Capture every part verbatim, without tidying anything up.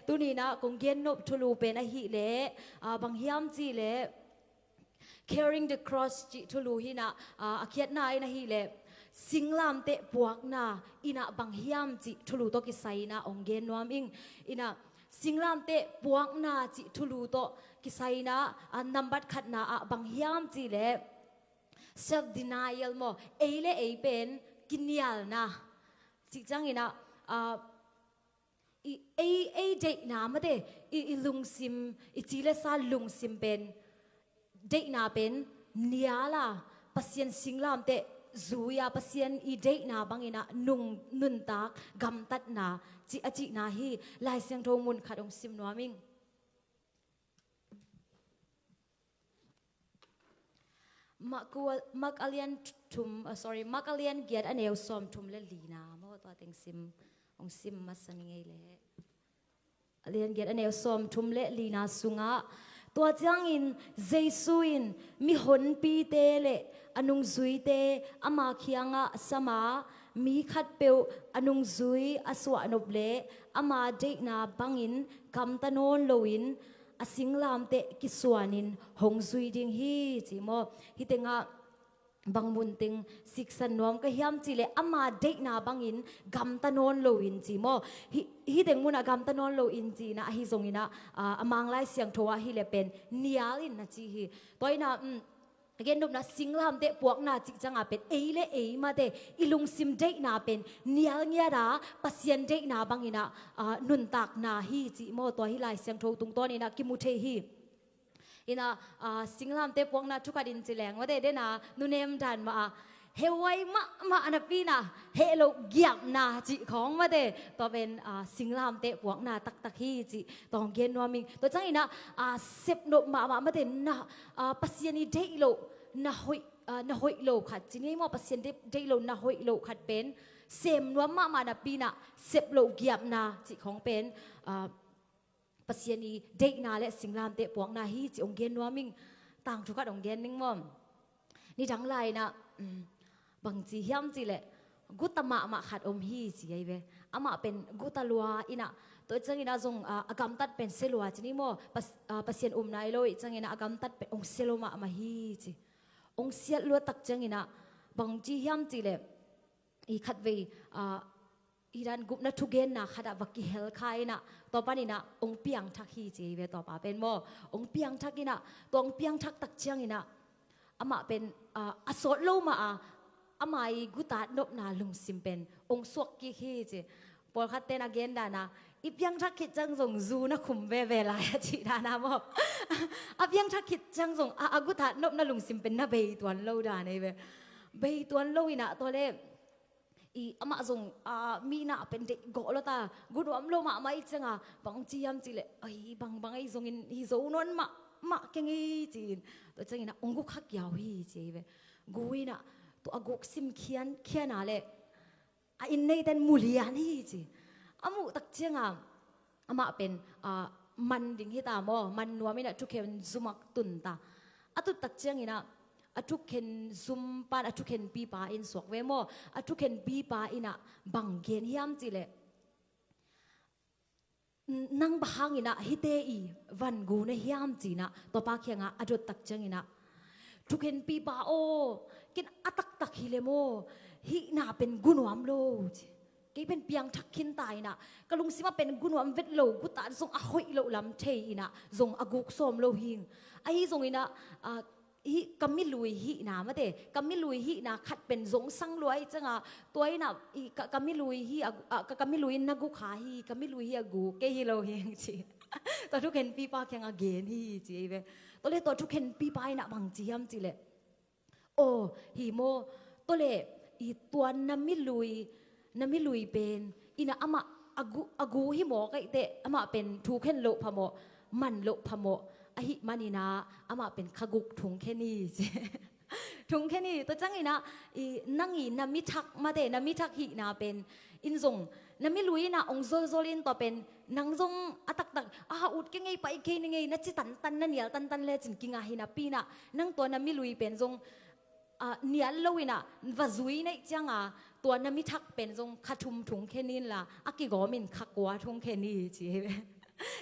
Tuni-in ah kong gen nop thulu pen ahih leh, ah, bang hiam cih leh, carrying the cross cih thulu hi-in ah, ah, a khiatna in ahih leh singlamteh puakna in ah bang hiam cih thulu tawh kisai-in ah hong gen nuam ing. In ah singlamteh puakna cih thulu tawh kisai-in ah, ah, nambat khatna ah bang hiam cih leh self denial maw, ei le ei pen kinialna. Cih ciangin ah, ah, i, ei, ei deihna mate, i, i lungsim, i ci le sa lungsim pen, deihna pen nial a, Pasian singlamteh zui a, Pasian i deihna bangin ah nung, nuntak, gamtatna, cih a cihna hi. Lai Siangtho mun khat hong sim nuam ing. Mak, Mak a lian thum, uh, sorry, Mak a lian giat a neu sawm thum le lina maw, tua teng sim, hong sim masa ning ei leh. A lian giat a neu sawm thum le lina sungah, tua ciangin Jesu in mihonpite le a nungzuite ama kiangah sam a, mi khatpeuh a nungzui a suahnop leh ama deihna bangin gamta nawn loin a singlamteh kisuanin hong zui ding hi, ci maw. Hih tengah bang mun teng siksan nuam ka hiam cih leh ama deihna bangin gamta nawn loin ci maw. Hih, hih teng munah gamta nawn loin ci-in ah, ahi zongin ah, ah, a Mang Lai Siangtho ah hi leh pen nial in na ci hi. Tua in ah, um, a gen nopna singlamteh puakna cih ciangah pen ei le ei mate, i lungsim deihna pen nial ngiat a, Pasian deihna bangin ah, ah, nuntakna hi ci maw. Tua hih Lai Siangtho tungtawnin ah kimu thei hi. In ah, ah, singlamteh puakna thu khat in ci leng mate, den a nunem dan mah a, heuhuai mahmah napi-in ah heh loh giapna cih khawng mate, tua pen, ah, singlamteh puakna taktak hi cih tawh hong gen nuam ing. Tua ciangin ah, ah, sep nop mahmah mate, na, ah, Pasian i deih loh na hoih, ah, na hoih lo khat ci ni maw, Pasian deih, deih loh na hoih loh khat pen sem nuam mahmah napi-in ah sep loh giapna cih khawng pen, ah, Pasian i deihna le singlamteh puakna hi cih hong gen nuam ing. Tangthu khat hong gen ning maw. Nidang lai-in ah, um, bangci hiam cih leh, guta mahmah khat om hi ci ahi ve. Amah pen guta lua in ah, tua ciangin ah zong, ah, a gamtat pen sia lua ci ni maw. Pas-, ah, Pasian umna hi lo ahih ciangin ah a gamtat pen hong sia lua mahmah hi ci. Hong siat luat tak ciangin ah, bangci hiam cih leh, i khatvei, ah, i dan gupna thugenna khat ah va kihel kha in ah, tua panin ah hong piangthak hi ci ahi ve, tua pa pen maw. Hong piangthak in ah, tua hong piangthak tak ciangin ah, amah pen, ah, a sawt lo mah a, ama i gutat nopna lungsim pen hong suak kik hi ci. Pawlkhatte'n a gen dan ah, i piangthak khit ciang zong zu na khum veve lai a cih dan ah maw. A piangthak khit ciang zong a, a gutat nopna lungsim pen na bei tuan lo dan ahi ve. Bei tuan lo in ah, tua leh i amah zong, ah, mi na pen deih gawh lo ta, gu nuam lo mahmah ahih ciangah, bangci hiam cih leh, ai, bangbang ahi zongin hi zo nawn mahmah keng hi ci-in, tua ciangin ah hong gu kha kiau hi ci ahi ve. Gu in ah, tua a guk sim khian, khian a leh a inn neite'n mu lian hi ci. A muh tak ciangah amah pen, ah, man ding hi ta maw, man nuam in ah thukhen zum ah tun ta. A tut tak ciangin ah, a thukhen zum pa'n a thukhenpipa in suak ve maw. A thukhenpipa in ah bang gen hiam cih leh, "Nang bang hangin ah hihte i van gu na hiam?" ci-in ah tua pa kiangah a dot tak ciangin ah, "Thukhenpipa aw, ken a taktak hi leh maw, hih na pen gu nuam lo," ci. "Kei pen piangthak khin ta in ah, ka lungsim ah pen gu nuam vet lo, guta zong a hoih loh lam thei in ah, zong a guk sawm lo hing. Ahi zongin ah, ah, hih ka milui hihna mate, ka milui hihna khat pen zong sang lua ahih ciangah, tua in ah, i, ka, ka milui hi a, ah, ka, ka milui in na gu kha hi, ka milui hi a gu, kei hi lo hing," ci. Tua thukhenpipa kiangah gen hi ci ahi ve. Tua leh tua thukhenpipa in ah bangci hiam cih leh, "Aw, hi maw, tua leh i tua na milui, na milui pen in ah amah a gu, a gu hi maw, kei teh amah pen thukhen loh phamawh, man loh phamawh ahih manin ah amah pen kha guk thungkhen hi," ci. Thungkhen hi. Tua ciangin ah, i, nang i na mithak mate, na mithak hihna pen in zong na milui in ah hong zolzol in, tua pen nang zong a taktak, "A, ut kei ing ei, pai kei ning ei," na ci tantan, na nial tantan lecin kingah hi napi-in ah, nang tua na milui pen zong, ah, nial lo in ah va zui na hih ciangah, tua na mithak pen zong kha thum thungkhen inla, a kigawm in kha kua thungkhen hi ci ahi ve.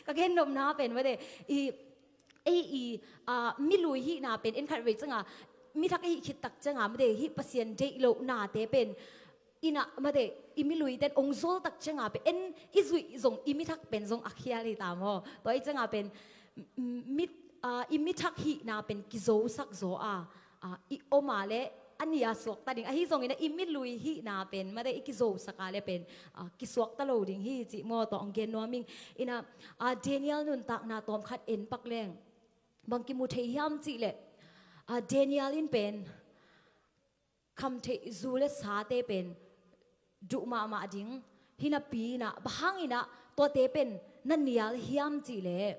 Ka gen nopna pen mate, i, ei i, a, milui hihna pen en khat vei cianga, mi thak i hih khit tak cianga mate, hih Pasian deih loh nate pen ina mate, i milui ten ong zol tak cianga pen en i zuih zong i mi thak pen zong a khial hi ta maw? Tua i cianga pen, m-, mi, a, i mi thak hihna pen kizosak zaw a, a, i om a le a nia suakta ding. Ahi zongin a i milui hihna pen mate i kizosak a le pen, a, kisuakta lo ding hi cih maw, tua ong gen nuam ing. Ina, a, Daniel nuntakna tawm khat en pak leng bang kimu thei hiam cih leh, a, Daniel in pen khamtheih zu le sate pen duh mahmah ding hi napi ina, bang hang ina tuate pen na nial hiam cih leh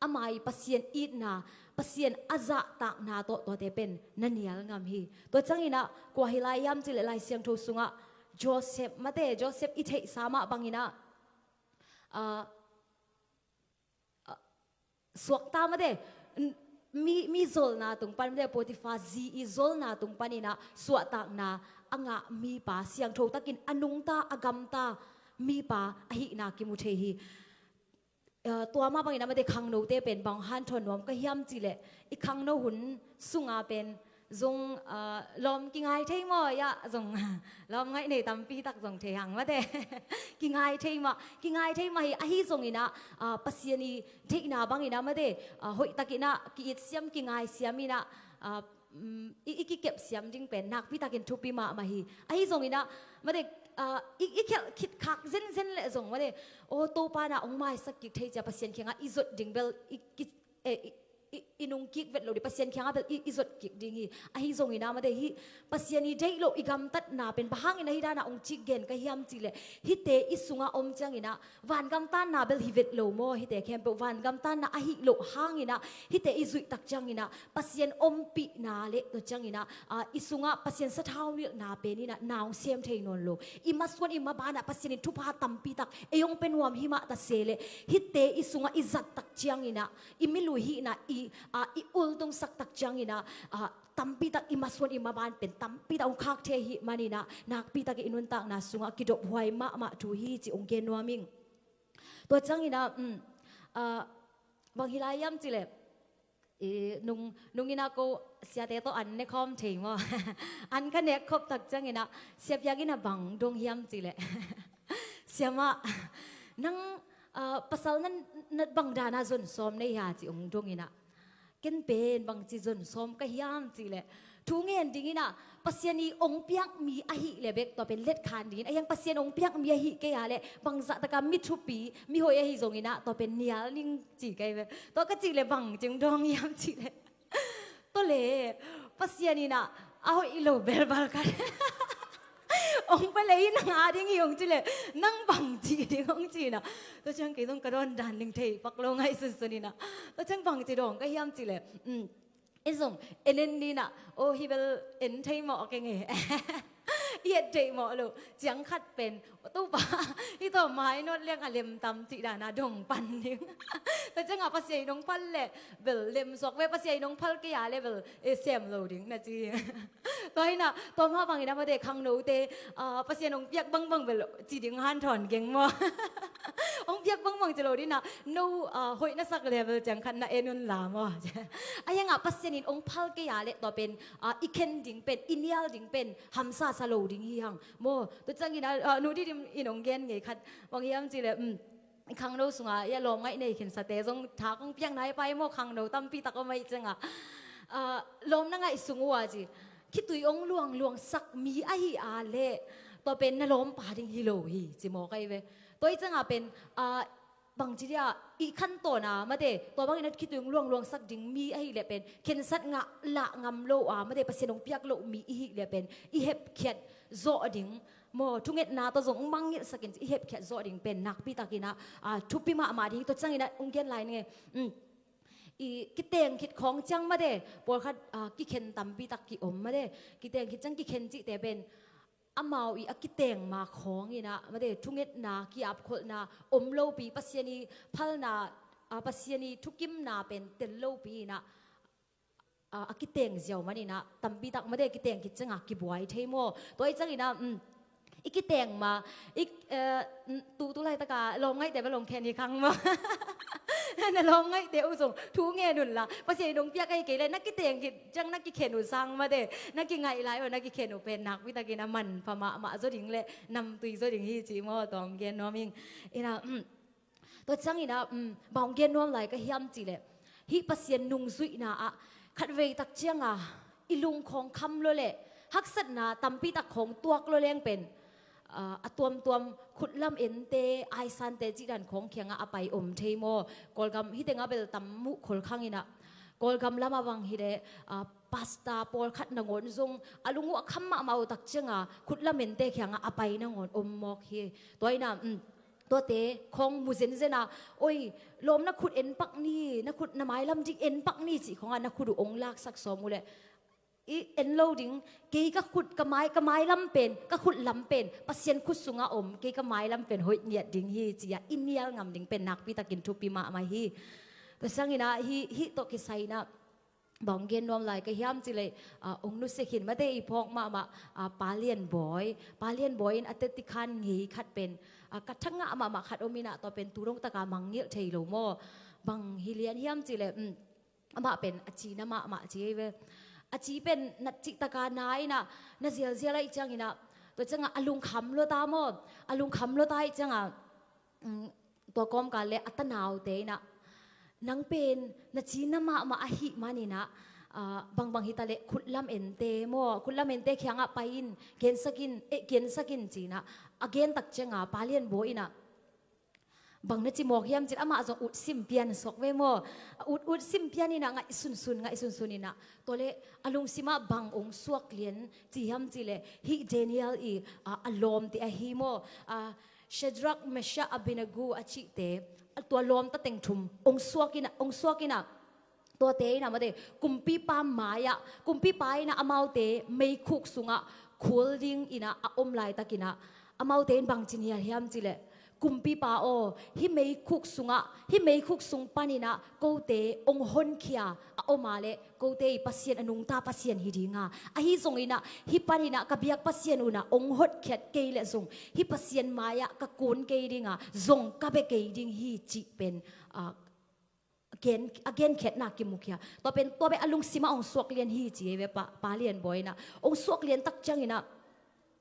ama i Pasian itna, Pasian a zahtakna tawh tuate pen na nial ngam hi. Tua ciang ina kua hi lai hiam cih leh Lai Siangtho sungah Joseph mate, Joseph i theihsa mah bang ina, a, a, suakta mate, n-, mi, mi zolna tung pan mate, Potiphar zi i zolna tung pan ina suahtakna a ngah mipa, siangtho takin a nungta, a gamta mipa ahihna kimu thei hi. Eh, tua mah bang ina mate khangnote pen bang hanthawn nuam ka hiam cih leh, i khangno hun sunga pen zong, ah, lawm kingai thei maw, ya, zong lawm ngaih nei tampi tak zong thei hang mate. Kingai thei mah, kingai thei mah hi, ahi zong ina, ah, Pasian i deihna bang ina mate, ah, hoih tak ina ki-it siam, kingai siam ina, ah, mm, i, i kikep siam ding pen nakpi takin thupi mahmah hi. Ahi zong ina mate, ah, i, i khelh khit khak zenzen leh zong mate, aw, Topa na ong maisak kik thei cia Pasian kiangah i zot ding bel i, ki, eh, i, i, i nung kik vet lo ding, Pasian kiangah bel i, i zot kik ding hi. Ahi zong ina mate, hih Pasian i deih loh i gamtatna pen bang hang ina hih dana ong cik gen ka hiam cih leh, hihte i sungah om ciang ina vangam tanna bel hi vet lo maw, hihte khempeuh vangam tanna ahih loh hang ina hihte i zuih tak ciang ina Pasian ompihna le tua ciang ina, ah, i sungah Pasian sathau nilhna pen ina na ong sem thei nawn lo. I masuan i maban ah Pasian in thupha tampi tak ei ong pia nuam hi mah ta se leh, hihte i sungah i zat tak ciang ina, i milui hihna i, ah, i ultungsak tak ciang ina, ah, tampi tak i masuan i maban pen tampi tak ong khak thei hi man ina, nakpi tak i nuntakna sungah kidophuai mahmah thu hi cih ong gen nuam ing. Tua ciang ina, mm, ah, bang hi lai hiam cih leh, i, nung, nung ina ko siate tawh an ne khawm thei maw? An ka nek khop tak ciang ina, sia piak ina bang dong hiam cih leh, sia mah, nang, ah, pasal nan, na bang dana zon sawm nei hia ci ong dong ina, ken pen bangci zon sawm ka hiam cih leh, thu ngen ding ina Pasian i ong piak mi ahih leh bek tua pen letkhan ding in, a hiang Pasian ong piak mi ahih kei a leh bangzah taka mi thupi, mi hoih ahi zong ina tua pen nial ning ci kei ve. Tua ka cih leh bangci ong dong hiam cih leh, tua leh Pasian ina a hoih lo belbal khat ong pia lei nang a ding hi ong cih leh, nang bangci ding ong ci ina. Tua ciang kei zong ka dawn dan ding thei pak lo ngaihsunsun ina. Tua ciang bangci dong ka hiam cih leh, mm, ei zong en en ni ina, aw, hih bel en thei mawh keng e. I et thei mawh lo ciang khat pen, Topa, hih tawh mai nawt liang a lem tam cih dana dong pan ding. Tua cianga Pasian in ong phal leh bel lem suak ve, Pasian in ong phal kei a leh bel, eh, sem lo ding na ci. Tua ina, tua mah bang ina mate khangnote, ah, Pasian ong piak bangbang bel ci ding hanthawn keng maw? Ong piak bangbang ci lo ding ina, no, ah, hoih na sak leh bel ciang khat na en un la maw? A hianga Pasian in ong phal kei a leh tua pen, ah, i khen ding pen, i nial ding pen hamsa sa lo ding hi hang maw? Tua ciang ina, ah, Nu Didim in ong gen ngei khat bang hiam cih leh, mm, i khangno sunga, ya, lawm ngaih nei khensate zong tha kong piak nai pai maw, khangno tampi tak om ahih cianga. Ah, lawm na ngaih sung uh a ci, khitui ong luangluangsak mi ahih a leh tua pen na lawmpa ding hi lo hi ci maw kai ve. Tua i cianga pen, ah, bangci dia i khantawn a mate, tua bangin a khitui ong luangluangsak ding mi ahih leh pen khensat ngah lah ngam lo a mate, Pasian ong piak loh mi i hih leh pen i hepkhiat zawh ding maw, thungetna tawh zong mangngilhsakin i hepkhiat zawh ding pen nakpi takin a, a, thupi mahmah ding hi. Tua ciangin a ong gen lai ning e. Um, i kiteng khit khawng ciang mate, pawlkhat, a, kikhen tampi tak ki-om mate. Kiteng khit ciang kikhen cihte pen amau i a kiteng ma khawngin a mate, thungetna, ki-apkholhna om lopi, Pasian i phalna, a, Pasian i thukimna pen tel lopi in a, a, a kiteng ziau manin a, tampi tak mate kiteng khit cianga kibuai thei maw? Tua i ciangin a, um, I kiteng ma, i, eh, tu, tu laitaka lawm ngaihte bel hong khen hi khang maw. Na lawm ngaihte uh zong thu ngen unla, Pasian in hong piak ahi kei leh na kiteng khit ciang na kikhen uh sang mate, na kingaih lai uh na kikhen uh pen nakpitakin a manpha mahmah zaw ding leh namtui zaw ding hi ci maw, tua hong gen nuam ing. Ina, um, Tua ciangin ah, um, bang hong gen nuam lai ka hiam cih leh, hih Pasian nungzuihna ah khatvei tak cianga i lung khawng kham lua leh haksatna tampi tak khawng tuak lua leng pen, ah, a tuamtuam khut lam ente, aisante cih dan khawng kiangah a pai om thei maw? Kawlgam hih tengah bel tam muh khol khang inah, Kawlgam lamah bang hi leh, ah, pasta pawlkhat nangawn zong a lung uh a kham mahmah uh tak cianga khut lam ente kiangah a pai nangawn om mawk hi. Tua inah, um, tuate khawng mu zenzen a, oi, lawm na khut en pak ni, na khut na mailam ding en pak ni cih khawngah na khut uh ong laksak sawm uh leh, i en lo ding, kei ka khut ka mai, ka mailam pen, ka khut lam pen Pasian khut sungah om, kei ka mailam pen hoih ngiat ding hi ci-a i nial ngam ding pen nakpitakin thupi mahmah hi. Tua ciangin ah hih, hih tawh kisai inah bang hong gen nuam lai ka hiam cih leh, ah, hong nusia khin mate i phawk mahmah, ah, Pa Lian Bawi. Pa Lian Bawi in a tetikhan ngei khat pen, ah, ka thangah mahmah khat om inah, tua pen tu dongtaka mangngilh thei lo maw? Bang hi lian hiam cih leh, um, amah pen a ci na mahmah ci hi ve. A ci pen na cihtaka na inah, na zialzial ahih cianginah, tua ciangah a lungkham lua ta maw? A lungkham lua ta ahih ciangah, um, tua kawmkal leh a tanaute inah, nang pen na ci na mahmah ahih maninah, ah, bangbang hita leh khut lam ente maw, khut lam ente kiangah pai in, gensak in, eh, gensak in cinah a gen tak cianga Pa Lian Bawi inah, bang na ci mawk hiam cin, amah zong ut sim pian suak ve maw? Ut, ut sim pian inah ngaih sunsun, ngaih sunsun inah, tua leh a lungsimah bang ong suak lian ci hiam cih leh, hih Daniel i, ah, a lawmte ahi maw? Ah, Shadrach, Meshach, Abednego a cihte, tua lawmta teng thum ong suak inah, ong suak inah, tuate inah mate, kumpipa mai-ah, kumpipa inah amaute meikhuk sungah khul ding inah a om laitakinah, amaute in bangci nial hiam cih leh, kumpipa aw, hih meikhuk sungah, hih meikhuk sung paninah kote ong honkhia a om a leh, kote i Pasian a nungta Pasian hi dinga, ahi zonginah hih paninah ka biak Pasian unah ong hotkhiat kei leh zong, hih Pasian mai-ah ka kun kei dinga, zong ka bia kei ding hi cih pen, ah, gen, a genkhiatna kimukhia. Tua pen, tua pen a lungsimah ong suak lian hi ci hi ve Pa, Pa Lian Bawi inah. Ong suak lian tak cianginah,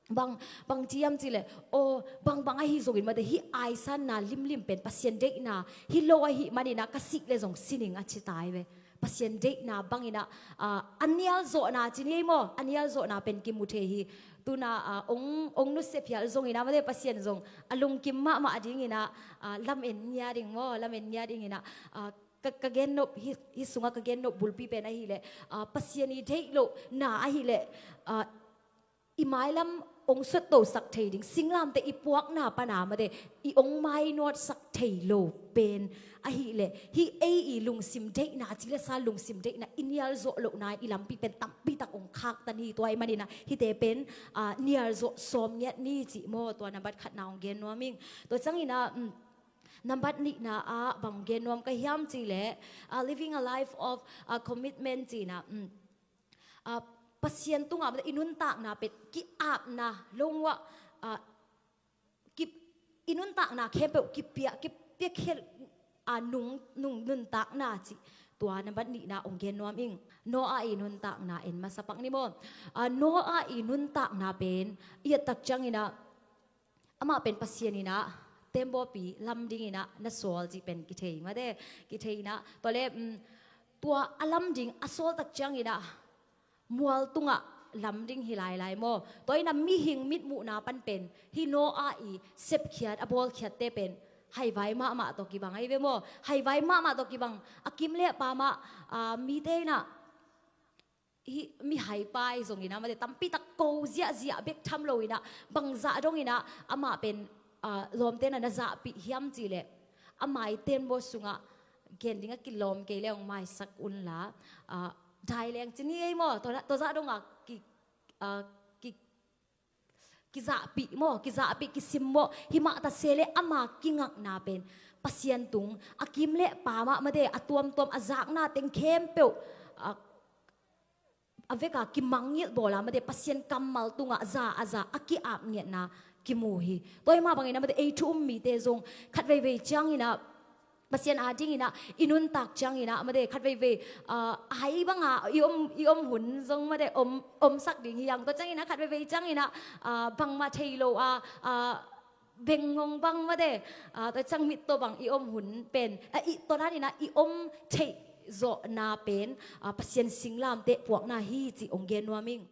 bang, bang ci hiam cih leh, aw, bangbang ahi zongin mate, hih aisanna limlim pen Pasian deihna hi lo ahih maninah ka sih leh zong sining a ci ta hi ve. Pasian deihna banginah, ah, a nialzawhna ci ni ei maw? A nialzawhna pen kimu thei hi. Tuna, ah, ong, ong nusia phial zonginah mate, Pasian zong a lungkim mahmah dinginah, ah, lamen ngia ding maw? Lamen ngia dinginah, ah, ka, ka gennop, hih, hih sungah ka gennop bulpi pen ahih leh, ah, Pasian i deih lohna ahih leh, ah, i mailam ong sottosak thei ding, singlamteh i puakna pana mate, i ong mainawtsak thei lo pen ahih leh, hih ei i lungsim deihna, cilesa lungsim deihna i nialzawh lohna i lampi pen tampitak ong khaktan hi. Tua ahih maninah hihte pen, ah, nialzawh sawm ngiat ni cih maw? Tua nambat khatna ong gen nuam ing. Tua cianginah, um, nambat nihna ah bang gen nuam ka hiam cih leh, ah, living a life of, ah, commitment cinah, um, ah, Pasian tungah i nuntakna pen ki-apna, lungua, ah, ki, i nuntakna khempeuh kipia, kipia khel, ah, nung, nung, nuntakna cih, tua nambat nihna ong gen nuam ing. Noah i nuntakna en masa pak ni maw? Ah, Noah i nuntakna pen i et tak cianginah, amah pen Pasian inah teembawpi lam dinginah na sawl cih pen kithei mate, kithei inah. Tua leh, um, tua a lam ding a sawl tak cianginah mual tungah lam ding hi lailai maw? Tua inah mihing mitmuhna pan pen hih Noah i sepkhiat, a bawlkhiatte pen haivai mahmah tawh kibang ahi ve maw? Haivai mahmah tawh kibang, a kim leh a pamah, ah, mite inah hih mihaipa i zonginah mate, tampitak ko ziahziah bek tham loinah, bangzah donginah amah pen, ah, lawmte na na zahpih hiam cih leh, a mai teembaw sungah gen ding a kilawm kei leh ong maisak unla, ah, dai leng ci ni ei maw? Tua, tua zah dongah ki, ah, ki, kizahpih maw, kizahpih, kisim maw? Himah ta se leh ama kingakna pen Pasian tung, a kim leh pamah mate, a tuamtuam a zakna teng khempeuh, a, a veka kimangngilh bawla mate, Pasian kammal tungah za a za a ki-ap ngiatna kimu hi. Tua hi mah bangin a mate ei thu um mite zong khat veivei ciangin ah Pasian adingin ah i nuntak ciangin ah mate khat veivei, ah, ai banga i om, i om hun zong mate om, omsak ding hi hang. Tua ciangin ah khat veivei ciangin ah, ah, bangmah thei lo a, ah, bengngong bang mate, ah, tua ciang mit tawh bang i om hun pen, ah, i tawnan in ah i om theih zawhna pen, ah, Pasian singlamteh puakna hi cih ong gen nuam ing.